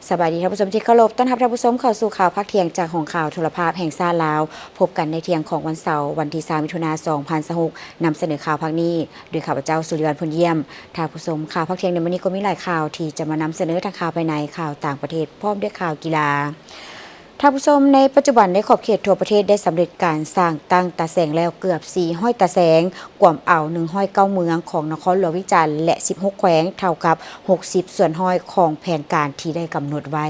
ສະບາຍດີທ່ານຜູ້ຊົມທີ່ເຄົາລົບ, ຕ້ອນຮັບທ່ານຜູ້ຊົມເຂົ້າສູ່ຂ່າວພາກທ່ຽງຈາກຫ້ອງຂ່າວໂທລະພາບແຫ່ງຊາດລາວ. ພົບກັນໃນທ່ຽງຂອງວັນເສົາ ວັນທີຊາວ ມິຖຸນາ ສອງພັນຊາວຫົກ ນຳສະເໜີຂ່າວພາກນີ້ໂດຍຂ້າພະເຈົ້າ ສຸລິວັນ ພົນຢ້ຽມ. ທ່ານຜູ້ຊົມ, ຂ່າວພາກທ່ຽງໃນມື້ນີ້ກໍມີຫຼາຍຂ່າວທີ່ຈະມານຳສະເໜີ ທັງຂ່າວພາຍໃນ, ຂ່າວຕ່າງປະເທດ ພ້ອມດ້ວຍຂ່າວກິລາ. ທ່ານຜູ້ຊົມ, ໃນປັດຈຸບັນໃນຂອບເຂດທົ່ວປະເທດໄດ້ສຳເລັດການສ້າງຕັ້ງຕາແສງແລ້ວເກືອບສີ່ຮ້ອຍຕາແສງ, ກວມເອົາໜຶ່ງຮ້ອຍເກົ້າເມືອງຂອງນະຄອນຫຼວງວຽງຈັນ ແລະ ສິບຫົກແຂວງ, ເທົ່າກັບຫົກສິບສ່ວນຮ້ອຍຂອງແຜນການທີ່ໄດ້ກຳນົດໄວ້.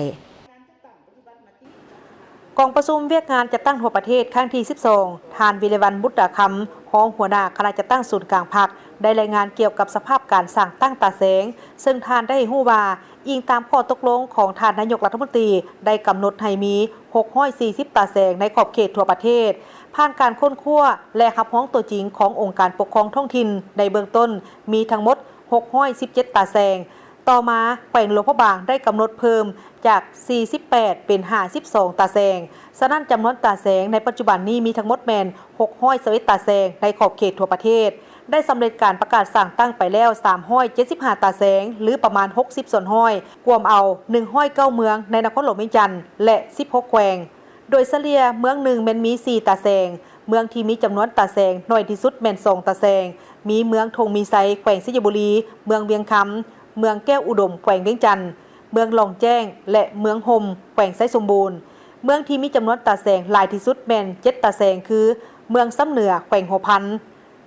ກອງປະຊຸມວຽກງານຈັດຕັ້ງທົ່ວປະເທດຄັ້ງທີສິບສອງ ທ່ານ ວິໄລວັນ ບຸດຕາຄຳ ຮອງຫົວໜ້າຄະນະຈັດຕັ້ງສູນກາງພັກ ໄດ້ລາຍງານກ່ຽວກັບສະພາບການສ້າງຕັ້ງຕາແສງ, ເຊິ່ງທ່ານໄດ້ໃຫ້ຮູ້ວ່າ, ອີງຕາມຂໍ້ຕົກລົງຂອງທ່ານນາຍົກລັດຖະມົນຕີ ໄດ້ກຳນົດໃຫ້ມີຫົກຮ້ອຍສີ່ສິບຕາແສງໃນຂອບເຂດທົ່ວປະເທດ, ຜ່ານການຄົ້ນຄວ້າ ແລະ ຮັບຮອງຕົວຈິງຂອງອົງການປົກຄອງທ້ອງຖິ່ນໃນເບື້ອງຕົ້ນ ມີທັງໝົດຫົກຮ້ອຍສິບເຈັດຕາແສງ. ຕໍ່ມາ, ແຂວງຫຼວງພະບາງໄດ້ກຳນົດເພີ່ມຈາກສີ່ສິບແປດເປັນຫ້າສິບສອງຕາແສງ. ສະນັ້ນ, ຈຳນວນຕາແສງໃນປັດຈຸບັນນີ້ມີທັງໝົດແມ່ນຫົກຮ້ອຍຊາວເອັດຕາແສງໃນຂອບເຂດທົ່ວປະເທດ. ໄດ້ສຳເລັດການປະກາດສ້າງຕັ້ງໄປແລ້ວສາມຮ້ອຍເຈັດສິບຫ້າຕາແສງ ຫຼື ປະມານຫົກສິບສ່ວນຮ້ອຍ, ກວມເອົາໜຶ່ງຮ້ອຍເກົ້າເມືອງໃນນະຄອນຫຼວງວຽງຈັນ ແລະ ສິບຫົກແຂວງ. ໂດຍສະເລ່ຍເມືອງໜຶ່ງແມ່ນມີສີ່ຕາແສງ, ເມືອງທີ່ມີຈຳນວນຕາແສງໜ້ອຍທີ່ສຸດແມ່ນສອງຕາແສງ, ມີເມືອງທົ່ງມີໄຊ ແຂວງໄຊຍະບູລີ, ເມືອງວຽງຄຳ, ເມືອງແກ້ວອຸດົມ ແຂວງວຽງຈັນ, ເມືອງລ່ອງແຈ້ງ ແລະ ເມືອງຫົ່ມ ແຂວງໄຊສົມບູນ. ເມືອງທີ່ມີຈຳນວນຕາແສງຫຼາຍທີ່ສຸດແມ່ນເຈັດຕາແສງ ຄື ເມືອງຊຳເໜືອ ແຂວງຫົວພັນ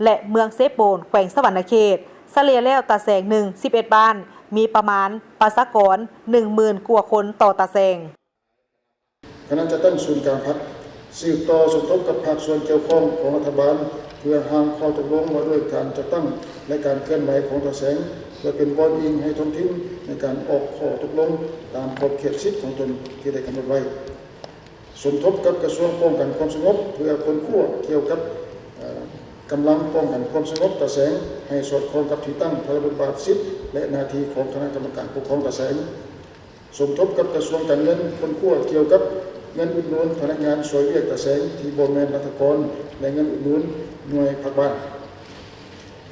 ແລະ ເມືອງເຊໂປນ ແຂວງສະຫວັນນະເຂດ. ສະເລ່ຍແລ້ວຕາແສງໜຶ່ງ ສິບເອັດບ້ານ, ມີປະມານປະຊາກອນໜຶ່ງໝື່ນກວ່າຄົນຕໍ່ຕາແສງ. ຄະນະຈັດຕັ້ງສູນກາງພັກ ສືບຕໍ່ສົມທົບກັບພາກສ່ວນກ່ຽວຂ້ອງຂອງລັດຖະບານ ເພື່ອຮ່າງຂໍ້ຕົກລົງວ່າດ້ວຍການຈັດຕັ້ງ ແລະ ການເຄື່ອນໄຫວຂອງຕາແສງ ເພື່ອເປັນບ່ອນອີງໃຫ້ທ້ອງຖິ່ນໃນການອອກຂໍ້ຕົກລົງຕາມຂອບເຂດສິດຂອງຕົນທີ່ໄດ້ກຳນົດໄວ້. ສົມທົບກັບກະຊວງປ້ອງກັນຄວາມສະຫງົບ ເພື່ອຄົ້ນຄວ້າກ່ຽວກັບ ເອີ່ ກຳລັງປ້ອງກັນຄວາມສະຫງົບຕາແສງ ໃຫ້ສອດຄ່ອງກັບທີ່ຕັ້ງ, ພາລະບົດບາດ, ສິດ ແລະ ໜ້າທີ່ຂອງຄະນະກຳມະການປົກຄອງຕາແສງ. ສົມທົບກັບກະຊວງການເງິນ ຄົ້ນຄວ້າກ່ຽວກັບເງິນອຸດໜູນພະນັກງານຊ່ວຍວຽກຕາແສງທີ່ບໍ່ແມ່ນລັດຖະກອນ ແລະ ເງິນອຸດໜູນໜ່ວຍພັກບ້ານ.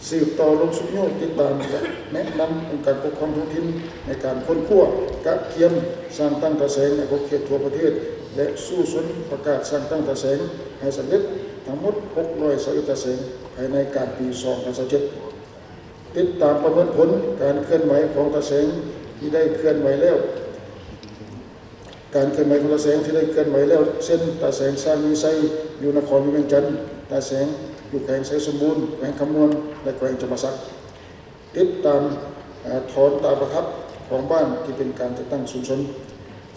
ສືບຕໍ່ລົງຊຸກຍູ້ຕິດຕາມ ແລະ ແນະນຳອົງການປົກຄອງທ້ອງຖິ່ນໃນການຄົ້ນຄວ້າ, ກະກຽມສ້າງຕັ້ງຕາແສງໃນຂອບເຂດທົ່ວປະເທດ ແລະ ສູ້ຊົນປະກາດສ້າງຕັ້ງຕາແສງໃຫ້ສຳເລັດທັງໝົດຫົກຮ້ອຍຊາວເອັດຕາແສງ ພາຍໃນກາງປີສອງພັນຊາວເຈັດ. ຕິດຕາມປະເມີນຜົນການເຄື່ອນໄຫວຂອງຕາແສງທີ່ໄດ້ເຄື່ອນໄຫວແລ້ວ, ການເຄື່ອນໄຫວຂອງຕາແສງທີ່ໄດ້ເຄື່ອນໄຫວແລ້ວ ເຊັ່ນ ຕາແສງຊ້າງມີໄຊຢູ່ນະຄອນຫຼວງວຽງຈັນ, ຕາແສງຢູ່ແຂວງໄຊສົມບູນ, ແຂວງຄຳມ່ວນ ແລະ ແຂວງຈຳປາສັກ. ຕິດຕາມ, ເອີ່, ຖອນຕາປະທັບຂອງບ້ານທີ່ເປັນການຈັດຕັ້ງຊຸມຊົນ.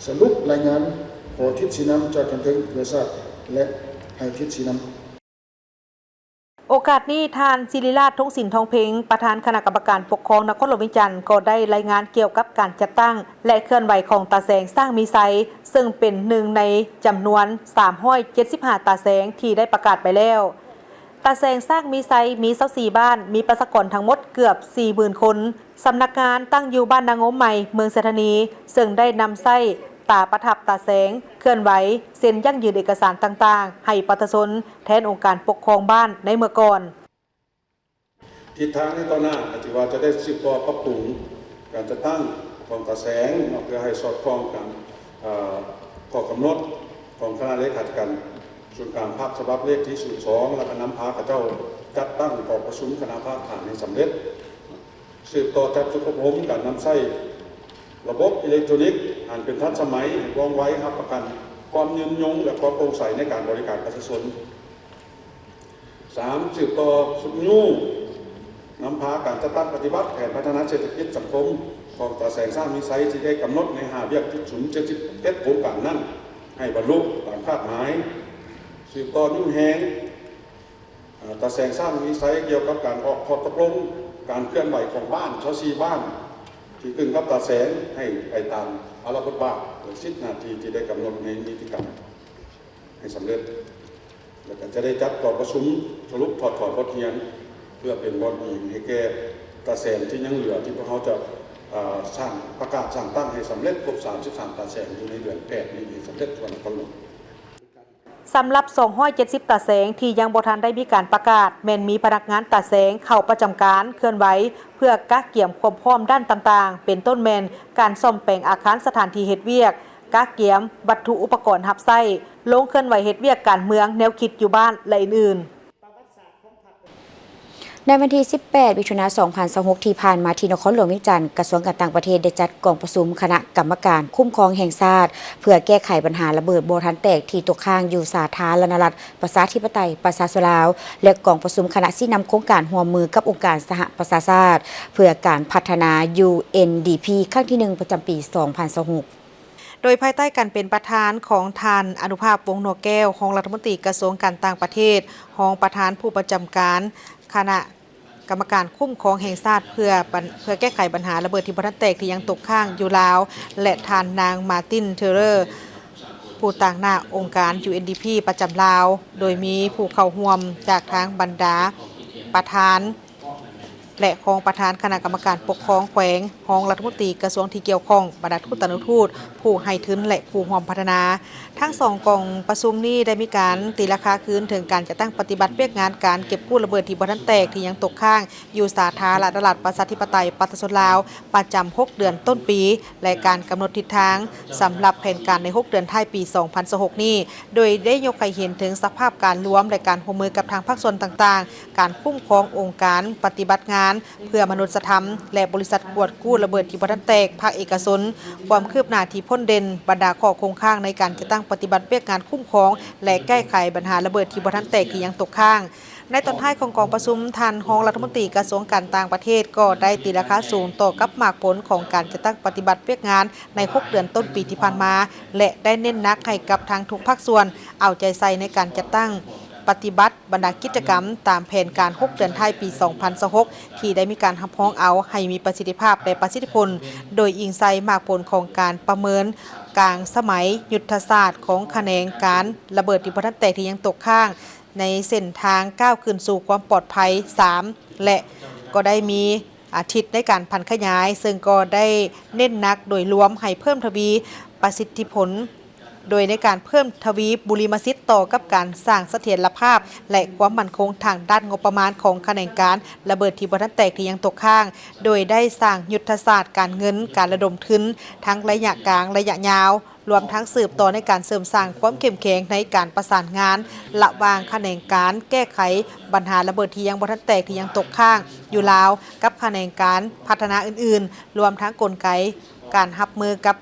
ສະຫຼຸບລາຍງານ, ຂໍທິດຊີ້ນຳຈາກຂັ້ນເທິງເພື່ອຊາບ ແລະ ໃຫ້ທິດຊີ້ນຳ. ໂອກາດນີ້, ທ່ານ ສິລິລາດ ທົງສິນທອງເພັງ ປະທານຄະນະກຳມະການປົກຄອງນະຄອນຫຼວງວຽງຈັນ ກໍໄດ້ລາຍງານກ່ຽວກັບການຈັດຕັ້ງ ແລະ ເຄື່ອນໄຫວຂອງຕາແສງຊ້າງມີໄຊ, ເຊິ່ງເປັນໜຶ່ງໃນຈຳນວນສາມຮ້ອຍເຈັດສິບຫ້າຕາແສງທີ່ໄດ້ປະກາດໄປແລ້ວ. ຕາແສງຊ້າງມີໄຊມີຊາວສີ່ບ້ານ, ມີປະຊາກອນທັງໝົດເກືອບສີ່ໝື່ນຄົນ. ສຳນັກງານຕັ້ງຢູ່ບ້ານນາງົມໃໝ່, ເມືອງໄຊທານີ, ເຊິ່ງໄດ້ນຳໃຊ້ຕາປະທັບຕາແສງເຄື່ອນໄຫວ, ເຊັນຢັ້ງຢືນເອກະສານຕ່າງໆໃຫ້ປະຊາຊົນ ແທນອົງການປົກຄອງບ້ານໃນເມື່ອກ່ອນ. ທິດທາງໃນຕໍ່ໜ້າກໍຖືວ່າຈະໄດ້ສືບຕໍ່ປັບປຸງການຈັດຕັ້ງຂອງຕາແສງເນາະ ເພື່ອໃຫ້ສອດຄ່ອງກັນ ເອີ່ ຂໍ້ກຳນົດຂອງຄະນະເລຂາທິການສູນກາງພັກ ສະບັບເລກທີສູນສອງ ແລ້ວກໍນຳພາເຂົາເຈົ້າຈັດຕັ້ງກອງປະຊຸມຄະນະພາກຖານໃຫ້ສຳເລັດ. ສືບຕໍ່ຈັດຝຶກອົບຮົມການນຳໃຊ້ລະບົບອີເລັກໂທຣນິກອັນເປັນທັນສະໄໝ, ວ່ອງໄວ, ຮັບປະກັນຄວາມຍືນຍົງ ແລະ ຄວາມໂປ່ງໃສໃນການບໍລິການປະຊາຊົນ. ສາມ, ສືບຕໍ່ຊຸກຍູ້ນຳພາການຈັດຕັ້ງປະຕິບັດແຜນພັດທະນາເສດຖະກິດສັງຄົມຂອງຕາແສງຊ້າງມີໄຊ ທີ່ໄດ້ກຳນົດໃນຫ້າວຽກຈຸດສູນເຈັດສິບເອັດໂຄງການນັ້ນ ໃຫ້ບັນລຸຕາມຄາດໝາຍ. ສືບຕໍ່ຍູ້ແຮງ ເອີ່ ຕາແສງຊ້າງມີໄຊ ກ່ຽວກັບການອອກຂໍ້ຕົກລົງການເຄື່ອນໄຫວຂອງບ້ານຊາວສີ່ບ້ານ ທີ່ຂຶ້ນກັບຕາແສງ ໃຫ້ໄປຕາມພາລະບົດບາດ ແລະ ສິດໜ້າທີ່ທີ່ໄດ້ກຳນົດໃນນິຕິກຳໃຫ້ສຳເລັດ. ແລ້ວກໍຈະໄດ້ຈັດກອງປະຊຸມສະຫຼຸບຖອດຖອນບົດຮຽນ ເພື່ອເປັນບ່ອນອີງໃຫ້ແກ່ຕາແສງທີ່ຍັງເຫຼືອ ທີ່ພວກເຮົາຈະ ເອີ່ ສ້າງ ປະກາດສ້າງຕັ້ງໃຫ້ສຳເລັດຄົບສາມສິບສາມຕາແສງ ຢູ່ໃນເດືອນແປດນີ້ໃຫ້ສຳເລັດທົ່ວນະຄອນຫຼວງ. ສ ສຳລັບສອງຮ້ອຍເຈັດສິບຕາແສງທີ່ຍັງບໍ່ທັນໄດ້ມີການປະກາດ ແມ່ນມີພະນັກງານຕາແສງເຂົ້າປະຈຳການເຄື່ອນໄຫວ ເພື່ອກະກຽມຄວາມພ້ອມດ້ານຕ່າງໆ ເປັນຕົ້ນແມ່ນການສ້ອມແປງອາຄານສະຖານທີ່ເຮັດວຽກ, ກະກຽມວັດຖຸອຸປະກອນຮັບໃຊ້, ລົງເຄື່ອນໄຫວເຮັດວຽກການເມືອງ, ແນວຄິດຢູ່ບ້ານ ແລະ ອື່ນໆ. ໃນວັນທີສິບແປດ ມິຖຸນາ ສອງພັນຊາວຫົກ ທີ່ຜ່ານມາ ທີ່ນະຄອນຫຼວງວຽງຈັນ, ກະຊວງການຕ່າງປະເທດໄດ້ຈັດກອງປະຊຸມຄະນະກຳມະການຄຸ້ມຄອງແຫ່ງຊາດ ເພື່ອແກ້ໄຂບັນຫາລະເບີດບໍ່ທັນແຕກທີ່ຕົກຄ້າງຢູ່ສາທາລະນະລັດ ປະຊາທິປະໄຕ ປະຊາຊົນລາວ ແລະ ກອງປະຊຸມຄະນະຊີ້ນຳໂຄງການຮ່ວມມືກັບອົງການສະຫະປະຊາຊາດ ເພື່ອການພັດທະນາ UNDP ຄັ້ງທີໜຶ່ງ ປະຈຳປີສອງພັນຊາວຫົກ. ໂດຍພາຍໃຕ້ການເປັນປະທານຂອງທ່ານ ອະນຸພາບ ວົງນົກແກ້ວ ຮອງລັດຖະມົນຕີກະຊວງການຕ່າງປະເທດ, ຮອງປະທານຜູ້ປະຈຳການຄະນະກຳມະການຄຸ້ມຄອງແຫ່ງຊາດ ເພື່ອບັນ ເພື່ອແກ້ໄຂບັນຫາລະເບີດທີ່ບໍ່ທັນແຕກທີ່ຍັງຕົກຄ້າງຢູ່ລາວ ແລະ ທ່ານນາງ ມາຕິນ ເທີເຣີ ຜູ້ຕາງໜ້າອົງການ UNDP ປະຈຳລາວ, ໂດຍມີຜູ້ເຂົ້າຮ່ວມຈາກທາງບັນດາປະທານ ແລະ ຮອງປະທານຄະນະກຳມະການປົກຄອງແຂວງ, ຮອງລັດຖະມົນຕີກະຊວງທີ່ກ່ຽວຂ້ອງ, ບັນດາທູດຕານຸທູດ, ຜູ້ໃຫ້ທຶນ ແລະ ຄູ່ຮ່ວມພັດທະນາ. ທັງສອງກອງປະຊຸມນີ້ໄດ້ມີການຕີລາຄາຄືນເຖິງການຈັດຕັ້ງປະຕິບັດວຽກງານການເກັບກູ້ລະເບີດທີ່ບໍ່ທັນແຕກທີ່ຍັງຕົກຄ້າງຢູ່ສາທາລະນະລັດ ປະຊາທິປະໄຕ ປະຊາຊົນລາວ ປະຈຳຫົກເດືອນຕົ້ນປີ ແລະ ການກຳນົດທິດທາງສຳລັບແຜນການໃນຫົກເດືອນທ້າຍປີສອງພັນຊາວຫົກນີ້ ໂດຍໄດ້ຍົກໃຫ້ເຫັນເຖິງສະພາບການລວມ ແລະ ການຮ່ວມມືກັບທາງພາກສ່ວນຕ່າງໆ, ການຄຸ້ມຄອງອົງການປະຕິບັດງານເພື່ອມະນຸດສະທຳ ແລະ ບໍລິສັດກວດກູ້ລະເບີດທີ່ບໍ່ທັນແຕກພາກເອກະຊົນ, ຄວາມຄືບໜ້າທີ່ພົ້ນເດັ່ນ, ບັນດາຂໍ້ຄົງຄ້າງໃນການຈັດຕັ້ງປະຕິບັດວຽກງານຄຸ້ມຄອງ ແລະ ແກ້ໄຂບັນຫາລະເບີດທີ່ບໍ່ທັນແຕກທີ່ຍັງຕົກຄ້າງ. ໃນຕອນທ້າຍຂອງກອງປະຊຸມ, ທ່ານຮອງລັດຖະມົນຕີກະຊວງການຕ່າງປະເທດກໍໄດ້ຕີລາຄາສູງຕໍ່ກັບໝາກຜົນຂອງການຈັດຕັ້ງປະຕິບັດວຽກງານໃນຫົກເດືອນຕົ້ນປີທີ່ຜ່ານມາ ແລະ ໄດ້ເນັ້ນໜັກໃຫ້ກັບທາງທຸກພາກສ່ວນເອົາໃຈໃສ່ໃນການຈັດຕັ້ງປະຕິບັດບັນດາກິດຈະກຳຕາມແຜນການຫົກເດືອນທ້າຍປີສອງພັນຊາວຫົກ ທີ່ໄດ້ມີການຮັບຮອງເອົາໃຫ້ມີປະສິດທິພາບ ແລະ ປະສິດທິຜົນ, ໂດຍອີງໃສ່ໝາກຜົນຂອງການປະເມີນກາງສະໄໝຍຸດທະສາດຂອງຂະແໜງການລະເບີດທີ່ບໍ່ທັນແຕກທີ່ຍັງຕົກຄ້າງ ໃນເສັ້ນທາງກ້າວຂຶ້ນສູ່ຄວາມປອດໄພສາມ ແລະ ກໍໄດ້ມີອາທິດໃນການຜັນຂະຫຍາຍ, ເຊິ່ງກໍໄດ້ເນັ້ນໜັກໂດຍລວມໃຫ້ເພີ່ມທະວີປະສິດທິຜົນ, ໂດຍໃນການເພີ່ມທະວີບຸລິມະສິດຕໍ່ກັບການສ້າງສະຖຽນລະພາບ ແລະ ຄວາມໝັ້ນຄົງທາງດ້ານງົບປະມານຂອງຂະແໜງການລະເບີດທີ່ບໍ່ທັນແຕກທີ່ຍັງຕົກຄ້າງ, ໂດຍໄດ້ສ້າງຍຸດທະສາດການເງິນ, ການລະດົມທຶນທັງໄລຍະກາງ, ໄລຍະຍາວ, ລວມທັງສືບຕໍ່ໃນການເສີມສ້າງຄວາມເຂັ້ມແຂງໃນການປະສານງານລະຫວ່າງຂະແໜງການແກ້ໄຂບັນຫາລະເບີດທີ່ຍັງບໍ່ທັນແຕກທີ່ຍັງຕົກຄ້າງຢູ່ລາວ ກັບຂະແໜງການພັດທະນາອື່ນໆ, ລວມທັງກົນໄກການຮັບມືກັບ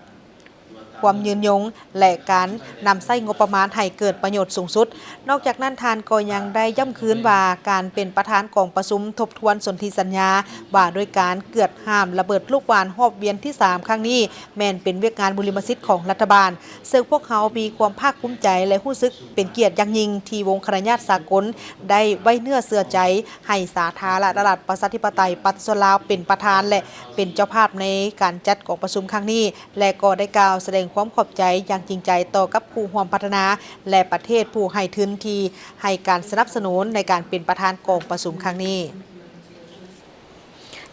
ຄວາມຍືນຍົງ ແລະ ການນຳໃຊ້ງົບປະມານໃຫ້ເກີດປະໂຫຍດສູງສຸດ. ນອກຈາກນັ້ນ, ທ່ານກໍຍັງໄດ້ຢ້ຳຄືນວ່າ ການເປັນປະທານກອງປະຊຸມທົບທວນສົນທິສັນຍາວ່າດ້ວຍການເກືອດຫ້າມລະເບີດລູກຫວ່ານຮອບວຽນທີສາມຄັ້ງນີ້ ແມ່ນເປັນວຽກງານບຸລິມະສິດຂອງລັດຖະບານ, ເຊິ່ງພວກເຮົາມີຄວາມພາກພູມໃຈ ແລະ ຮູ້ສຶກເປັນກຽດຢ່າງຍິ່ງທີ່ວົງຄະນະຍາດສາກົນໄດ້ໄວ້ເນື້ອເຊື່ອໃຈໃຫ້ສາທາລະນະລັດ ປະຊາທິປະໄຕ ປະຊາຊົນລາວເປັນປະທານ ແລະ ເປັນເຈົ້າພາບໃນການຈັດກອງປະຊຸມຄັ້ງນີ້ ແລະ ກໍໄດ້ກ່າວສະແດງຄວາມຂອບໃຈຢ່າງຈິງໃຈຕໍ່ກັບຄູ່ຮ່ວມພັດທະນາ ແລະ ປະເທດຜູ້ໃຫ້ທຶນທີ່ໃຫ້ການສະໜັບສະໜູນໃນການເປັນປະທານກອງປະຊຸມຄັ້ງນີ້.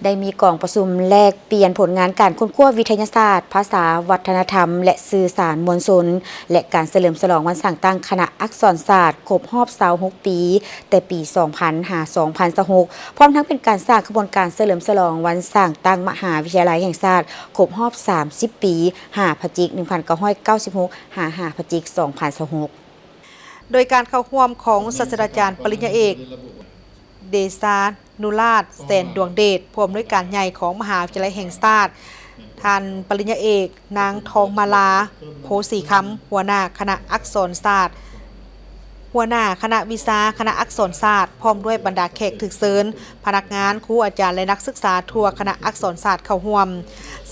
ໄດ້ມີກອງປະຊຸມແລກປ່ຽນຜົນງານການຄົ້ນຄວ້າວິທະຍາສາດ, ພາສາ, ວັດທະນະທຳ ແລະ ສື່ສານມວນຊົນ ແລະ ການສະເຫຼີມສະຫຼອງວັນສ້າງຕັ້ງຄະນະອັກສອນສາດຄົບຮອບຊາວຫົກປີ ແຕ່ປີສອງພັນຫາສອງພັນຊາວຫົກ ພ້ອມທັງເປັນການສ້າງຂະບວນການສະເຫຼີມສະຫຼອງວັນສ້າງຕັ້ງມະຫາວິທະຍາໄລແຫ່ງຊາດຄົບຮອບສາມສິບປີ ຫ້າພະຈິກ ໜຶ່ງພັນເກົ້າຮ້ອຍເກົ້າສິບຫົກ ຫາ ຫ້າພະຈິກ ສອງພັນຊາວຫົກ. ໂດຍການເຂົ້າຮ່ວມຂອງສາດສະດາຈານປະລິນຍາເອກ ເດຊານຸລາດ ແສນດວງເດດ ຜູ້ອຳນວຍການໃຫຍ່ຂອງມະຫາວິທະຍາໄລແຫ່ງຊາດ, ທ່ານປະລິນຍາເອກ ນາງ ທອງມາລາ ໂພສີຄຳ ຫົວໜ້າຄະນະອັກສອນສາດ, ຫົວໜ້າຄະນະວິຊາຄະນະອັກສອນສາດ, ພ້ອມດ້ວຍບັນດາແຂກຖືກເຊີນ, ພະນັກງານ, ຄູອາຈານ ແລະ ນັກສຶກສາທົ່ວຄະນະອັກສອນສາດເຂົ້າຮ່ວມ.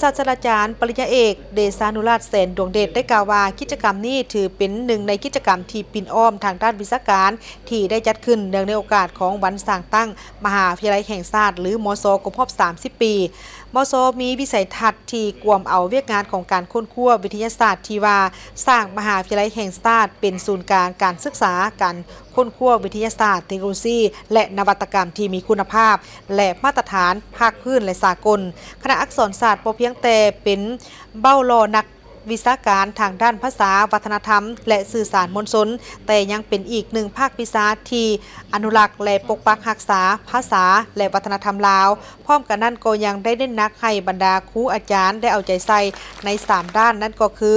ສາດສະດາຈານປະລິນຍາເອກ ເດຊານຸລາດ ແສນດວງເດດ ໄດ້ກ່າວວ່າ ກິດຈະກຳນີ້ຖືເປັນໜຶ່ງໃນກິດຈະກຳທີ່ປິ່ນອ້ອມທາງດ້ານວິຊາການ ທີ່ໄດ້ຈັດຂຶ້ນເນື່ອງໃນໂອກາດຂອງວັນສ້າງຕັ້ງມະຫາວິທະຍາໄລແຫ່ງຊາດ ຫຼື ມຊ ຄົບຮອບສາມສິບປີ. ມຊ ມີວິໄສທັດທີ່ກວມເອົາວຽກງານຂອງການຄົ້ນຄວ້າວິທະຍາສາດທີ່ວ່າ ສ້າງມະຫາວິທະຍາໄລແຫ່ງຊາດເປັນສູນກາງການສຶກສາ, ການຄົ້ນຄວ້າວິທະຍາສາດ, ເທັກໂນໂລຊີ ແລະ ນະວັດຕະກຳທີ່ມີຄຸນນະພາບ ແລະ ມາດຕະຖານພາກພື້ນ ແລະ ສາກົນ. ຄະນະອັກສອນສາດບໍ່ພຽງແຕ່ເປັນເບົ້າຫຼໍ່ນັກ ວິຊາການທາງດ້ານພາສາ, ວັດທະນະທຳ ແລະ ສື່ສານມວນຊົນ, ແຕ່ຍັງເປັນອີກໜຶ່ງພາກວິຊາທີ່ອະນຸລັກ ແລະ ປົກປັກຮັກສາພາສາ ແລະ ວັດທະນະທຳລາວ. ພ້ອມກັນນັ້ນກໍຍັງໄດ້ເນັ້ນໜັກໃຫ້ບັນດາຄູອາຈານໄດ້ເອົາໃຈໃສ່ໃນສາມດ້ານ, ນັ້ນກໍຄື ອ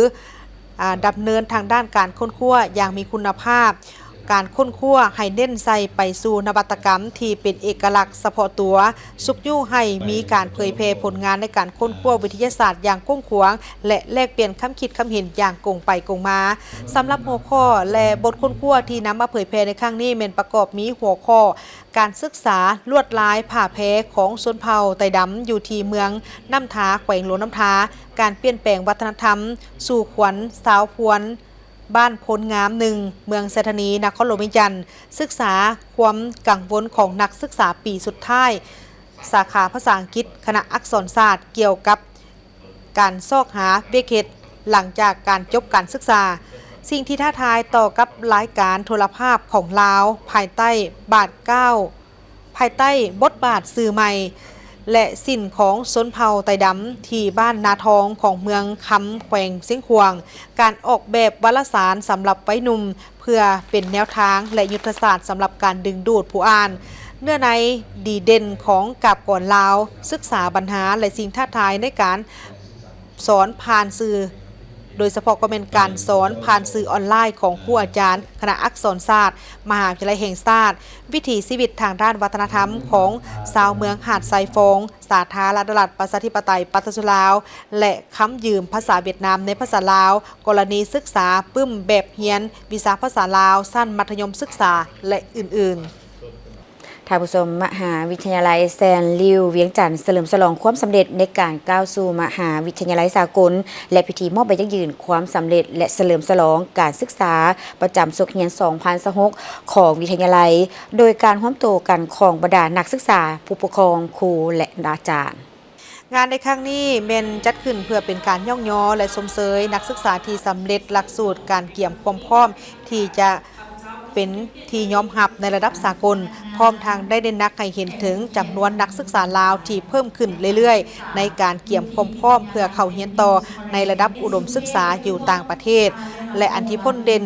າ ດຳເນີນທາງດ້ານການຄົ້ນຄວ້າຢ່າງມີຄຸນນະພາບ, ການຄົ້ນຄວ້າໃຫ້ເນັ້ນໃສ່ໄປສູ່ນະວັດຕະກຳທີ່ເປັນເອກະລັກສະເພາະຕົວ, ຊຸກຍູ້ໃຫ້ມີການເຜີຍແຜ່ຜົນງານໃນການຄົ້ນຄວ້າວິທະຍາສາດຢ່າງກວ້າງຂວາງ ແລະ ແລກປ່ຽນຄຳຄິດຄຳເຫັນຢ່າງກົງໄປກົງມາ. ສຳລັບຫົວຂໍ້ ແລະ ບົດຄົ້ນຄວ້າທີ່ນຳມາເຜີຍແຜ່ໃນຄັ້ງນີ້ແມ່ນປະກອບມີຫົວຂໍ້ ການສຶກສາລວດລາຍຜ້າແພຂອງຊົນເຜົ່າໄຕດຳຢູ່ທີ່ເມືອງນ້ຳທາ ແຂວງຫຼວງນ້ຳທາ, ການປ່ຽນແປງວັດທະນະທຳສູ່ຂວັນຊາວພວນ ບ້ານໂພນງາມໜຶ່ງ ເມືອງໄຊທານີ ນະຄອນຫຼວງວຽງຈັນ, ສຶກສາຄວາມກັງວົນຂອງນັກສຶກສາປີສຸດທ້າຍ ສາຂາພາສາອັງກິດ ຄະນະອັກສອນສາດ ກ່ຽວກັບການຊອກຫາວຽກເຮັດຫຼັງຈາກການຈົບການສຶກສາ, ສິ່ງທີ່ທ້າທາຍຕໍ່ກັບລາຍການໂທລະພາບຂອງລາວ ພາຍໃຕ້ບາດກ້າວ ພາຍໃຕ້ບົດບາດສື່ໃໝ່ ແລະ ສິນຂອງຊົນເຜົ່າໄຕດຳທີ່ບ້ານນາທອງຂອງເມືອງຄຳ ແຂວງຊຽງຂວາງ, ການອອກແບບວາລະສານສຳລັບໄວໜຸ່ມ ເພື່ອເປັນແນວທາງ ແລະ ຍຸດທະສາດສຳລັບການດຶງດູດຜູ້ອ່ານ, ເນື້ອໃນດີເດັ່ນຂອງກາບກອນລາວ, ສຶກສາບັນຫາ ແລະ ສິ່ງທ້າທາຍໃນການ ສອນຜ່ານສື່, ໂດຍສະເພາະກໍແມ່ນການສອນຜ່ານສື່ອອນລາຍຂອງຄູອາຈານຄະນະອັກສອນສາດ ມະຫາວິທະຍາໄລແຫ່ງຊາດ, ວິຖີຊີວິດທາງດ້ານວັດທະນະທຳຂອງຊາວເມືອງຫາດຊາຍຟອງ, ສາທາລະນະລັດປະຊາທິປະໄຕປະຊາຊົນລາວ ແລະ ຄຳຢືມພາສາຫວຽດນາມໃນພາສາລາວ, ກໍລະນີສຶກສາປຶ້ມແບບຮຽນວິຊາພາສາລາວຊັ້ນມັດທະຍົມສຶກສາ ແລະ ອື່ນໆ. ທ່ານຜູ້ຊົມ, ມະຫາວິທະຍາໄລແຊນລິວວຽງຈັນ ສະເຫຼີມສະຫຼອງຄວາມສຳເລັດໃນການກ້າວສູ່ມະຫາວິທະຍາໄລສາກົນ ແລະ ພິທີມອບໃບຢັ້ງຢືນຄວາມສຳເລັດ ແລະ ສະເຫຼີມສະຫຼອງການສຶກສາປະຈຳສົກຮຽນສອງພັນຊາວຫົກຂອງວິທະຍາໄລ, ໂດຍການຮວມໂຕກັນຂອງບັນດານັກສຶກສາ, ຜູ້ປົກຄອງ, ຄູ ແລະ ອາຈານ. ງານໃນຄັ້ງນີ້ແມ່ນຈັດຂຶ້ນເພື່ອເປັນການຍ້ອງຍໍ ແລະ ຊົມເຊີຍນັກສຶກສາທີ່ສຳເລັດຫຼັກສູດການກຽມຄວາມພ້ອມທີ່ຈະເປັນທີ່ຍອມຮັບໃນລະດັບສາກົນ, ພ້ອມທັງໄດ້ເນັ້ນໜັກໃຫ້ເຫັນເຖິງຈຳນວນນັກສຶກສາລາວທີ່ເພີ່ມຂຶ້ນເລື້ອຍໆ ໃນການກຽມຄວາມພ້ອມເພື່ອເຂົ້າຮຽນຕໍ່ໃນລະດັບອຸດົມສຶກສາຢູ່ຕ່າງປະເທດ ແລະ ອັນທີ່ພົ້ນເດັ່ນ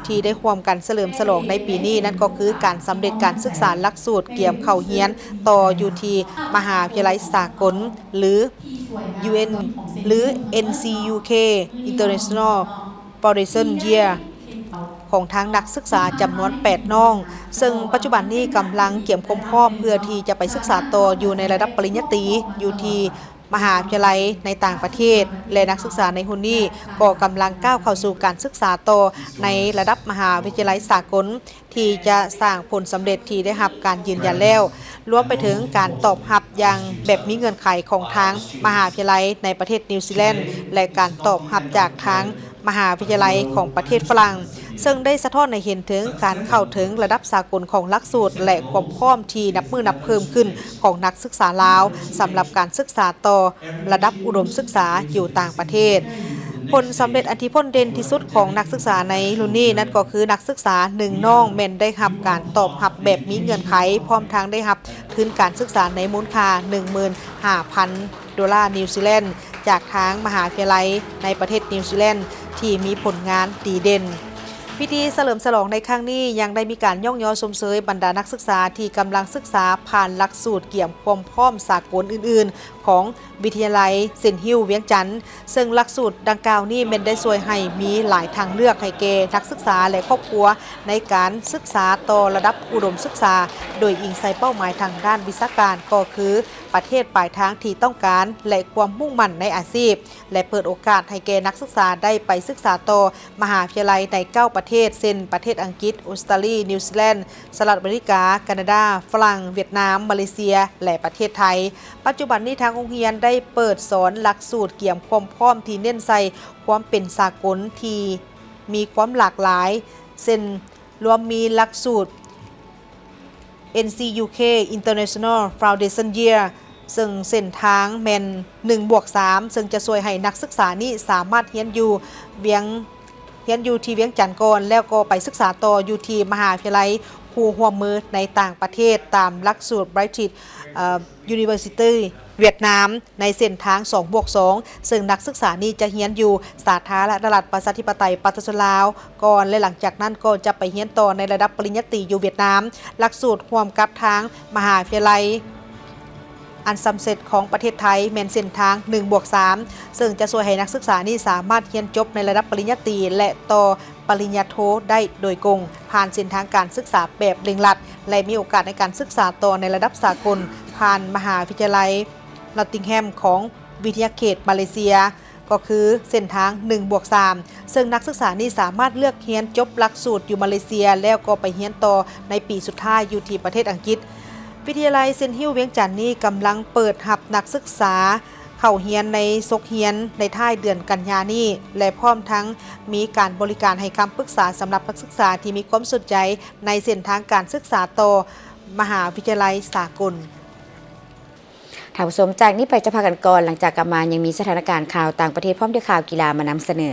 ທີ່ໄດ້ຮ່ວມກັນສະເຫຼີມສະຫຼອງໃນປີນີ້ ນັ້ນກໍຄືການສຳເລັດການສຶກສາຫຼັກສູດກຽມເຂົ້າຮຽນ ຕໍ່ຢູ່ທີ່ມະຫາວິທະຍາໄລສາກົນ ຫຼື UN ຫຼື NCUK International Foundation Year ຂອງທາງນັກສຶກສາຈຳນວນແປດນ້ອງ, ເຊິ່ງປັດຈຸບັນນີ້ກຳລັງກຽມຄວາມພ້ອມເພື່ອທີ່ຈະໄປສຶກສາຕໍ່ຢູ່ໃນລະດັບປະລິນຍາຕີ ຢູ່ທີ່ມະຫາວິທະຍາໄລໃນຕ່າງປະເທດ ແລະ ນັກສຶກສາໃນຮຸ່ນນີ້ກໍກຳລັງກ້າວເຂົ້າສູ່ການສຶກສາຕໍ່ໃນລະດັບມະຫາວິທະຍາໄລສາກົນ ທີ່ຈະສ້າງຜົນສຳເລັດທີ່ໄດ້ຮັບການຢືນຢັນແລ້ວ, ລວມໄປເຖິງການຕອບຮັບຢ່າງແບບມີເງື່ອນໄຂຂອງທາງມະຫາວິທະຍາໄລໃນປະເທດນິວຊີແລນ ແລະ ການຕອບຮັບຈາກທາງມະຫາວິທະຍາໄລຂອງປະເທດຝຣັ່ງ, ເຊິ່ງໄດ້ສະທ້ອນໃຫ້ເຫັນເຖິງການເຂົ້າເຖິງລະດັບສາກົນຂອງຫຼັກສູດ ແລະ ຄວາມພ້ອມທີ່ນັບມື້ນັບເພີ່ມຂຶ້ນຂອງນັກສຶກສາລາວ ສຳລັບການສຶກສາຕໍ່ ລະດັບອຸດົມສຶກສາຢູ່ຕ່າງປະເທດ. ຜົນສຳເລັດອັນທີ່ພົ້ນເດັ່ນທີ່ສຸດຂອງນັກສຶກສາໃນລຸ້ນນີ້ ນັ້ນກໍຄືນັກສຶກສາໜຶ່ງນ້ອງແມ່ນໄດ້ຮັບການຕອບຮັບແບບມີເງື່ອນໄຂ, ພ້ອມທັງໄດ້ຮັບທຶນການສຶກສາໃນມູນຄ່າໜຶ່ງໝື່ນຫ້າພັນໂດລານິວຊີແລນ ຈາກທາງມະຫາວິທະຍາໄລໃນປະເທດນິວຊີແລນທີ່ມີຜົນງານດີເດັ່ນ. ພິທີສະເຫຼີມສະຫຼອງໃນຄັ້ງນີ້ຍັງໄດ້ມີການຍ້ອງຍໍຊົມເຊີຍບັນດານັກສຶກສາທີ່ກຳລັງສຶກສາຜ່ານຫຼັກສູດກຽມຄວາມພ້ອມສາກົນອື່ນໆ ຂອງວິທະຍາໄລເຊັນຮິວວຽງຈັນ, ເຊິ່ງຫຼັກສູດດັ່ງກ່າວນີ້ແມ່ນໄດ້ຊ່ວຍໃຫ້ມີຫຼາຍທາງເລືອກໃຫ້ແກ່ນັກສຶກສາ ແລະ ຄອບຄົວໃນການສຶກສາຕໍ່ລະດັບອຸດົມສຶກສາ, ໂດຍອີງໃສ່ເປົ້າໝາຍທາງດ້ານວິຊາການ ກໍຄືປະເທດປາຍທາງທີ່ຕ້ອງການ ແລະ ຄວາມມຸ່ງໝັ້ນໃນອາຊີບ ແລະ ເປີດໂອກາດໃຫ້ແກ່ນັກສຶກສາໄດ້ໄປສຶກສາຕໍ່ມະຫາວິທະຍາໄລໃນເກົ້າປະເທດ ເຊັ່ນ ປະເທດອັງກິດ, ອົດສະຕາລີ, ນິວຊີແລນ, ສະຫະລັດອາເມລິກາ, ການາດາ, ຝຣັ່ງ, ຫວຽດນາມ, ມາເລເຊຍ ແລະ ປະເທດໄທ. ປັດຈຸບັນນີ້ທາງໂຮງຮຽນໄດ້ເປີດສອນຫຼັກສູດກຽມຄວາມພ້ອມທີ່ເນັ້ນໃສ່ຄວາມເປັນສາກົນທີ່ມີຄວາມຫຼາກຫຼາຍ ເຊັ່ນ ລວມມີຫຼັກສູດ NCUK International Foundation Year ເຊິ່ງເສັ້ນທາງແມ່ນໜຶ່ງບວກສາມ ເຊິ່ງຈະຊ່ວຍໃຫ້ນັກສຶກສານີ້ສາມາດຮຽນຢູ່ວຽງ ຮຽນຢູ່ທີ່ວຽງຈັນກ່ອນ ແລ້ວກໍໄປສຶກສາຕໍ່ຢູ່ທີ່ມະຫາວິທະຍາໄລຄູ່ຮ່ວມມືໃນຕ່າງປະເທດ ຕາມຫຼັກສູດ British ເອີ University ຫວຽດນາມ ໃນເສັ້ນທາງ ສອງບວກສອງ ເຊິ່ງນັກສຶກສານີ້ຈະຮຽນຢູ່ສາທາລະນະລັດ ປະຊາທິປະໄຕ ປະຊາຊົນລາວກ່ອນ ແລະ ຫຼັງຈາກນັ້ນກໍຈະໄປຮຽນຕໍ່ໃນລະດັບປະລິນຍາຕີຢູ່ຫວຽດນາມ. ຫຼັກສູດຮ່ວມກັບທາງມະຫາວິທະຍາໄລ ອັນສຳເລັດຂອງປະເທດໄທ ແມ່ນເສັ້ນທາງ ໜຶ່ງບວກສາມ ເຊິ່ງຈະຊ່ວຍໃຫ້ນັກສຶກສານີ້ສາມາດຮຽນຈົບໃນລະດັບປະລິນຍາຕີ ແລະ ຕໍ່ປະລິນຍາໂທໄດ້ໂດຍກົງ ຜ່ານເສັ້ນທາງການສຶກສາແບບເລັ່ງລັດ ແລະ ມີໂອກາດໃນການສຶກສາຕໍ່ໃນລະດັບສາກົນ ຜ່ານມະຫາວິທະຍາໄລ Nottingham ຂອງວິທະຍາເຂດມາເລເຊຍ ກໍຄືເສັ້ນທາງ ໜຶ່ງບວກສາມ ເຊິ່ງນັກສຶກສານີ້ສາມາດເລືອກຮຽນຈົບຫຼັກສູດຢູ່ມາເລເຊຍ ແລ້ວກໍໄປຮຽນຕໍ່ໃນປີສຸດທ້າຍຢູ່ທີ່ປະເທດອັງກິດ. ວິທະຍາໄລເຊັນຮິວວຽງຈັນນີ້ກຳລັງເປີດຮັບນັກສຶກສາເຂົ້າຮຽນໃນສົກຮຽນໃນທ້າຍເດືອນກັນຍານີ້ ແລະ ພ້ອມທັງມີການບໍລິການໃຫ້ຄຳປຶກສາສຳລັບນັກສຶກສາທີ່ມີຄວາມສົນໃຈໃນເສັ້ນທາງການສຶກສາຕໍ່ມະຫາວິທະຍາໄລສາກົນ. ທ່ານຜູ້ຊົມ, ຈາກນີ້ໄປຈະພັກກັນກ່ອນ, ຫຼັງຈາກກັບມາຍັງມີສະຖານະການຂ່າວຕ່າງປະເທດ ພ້ອມດ້ວຍຂ່າວກິລາມານຳສະເໜີ.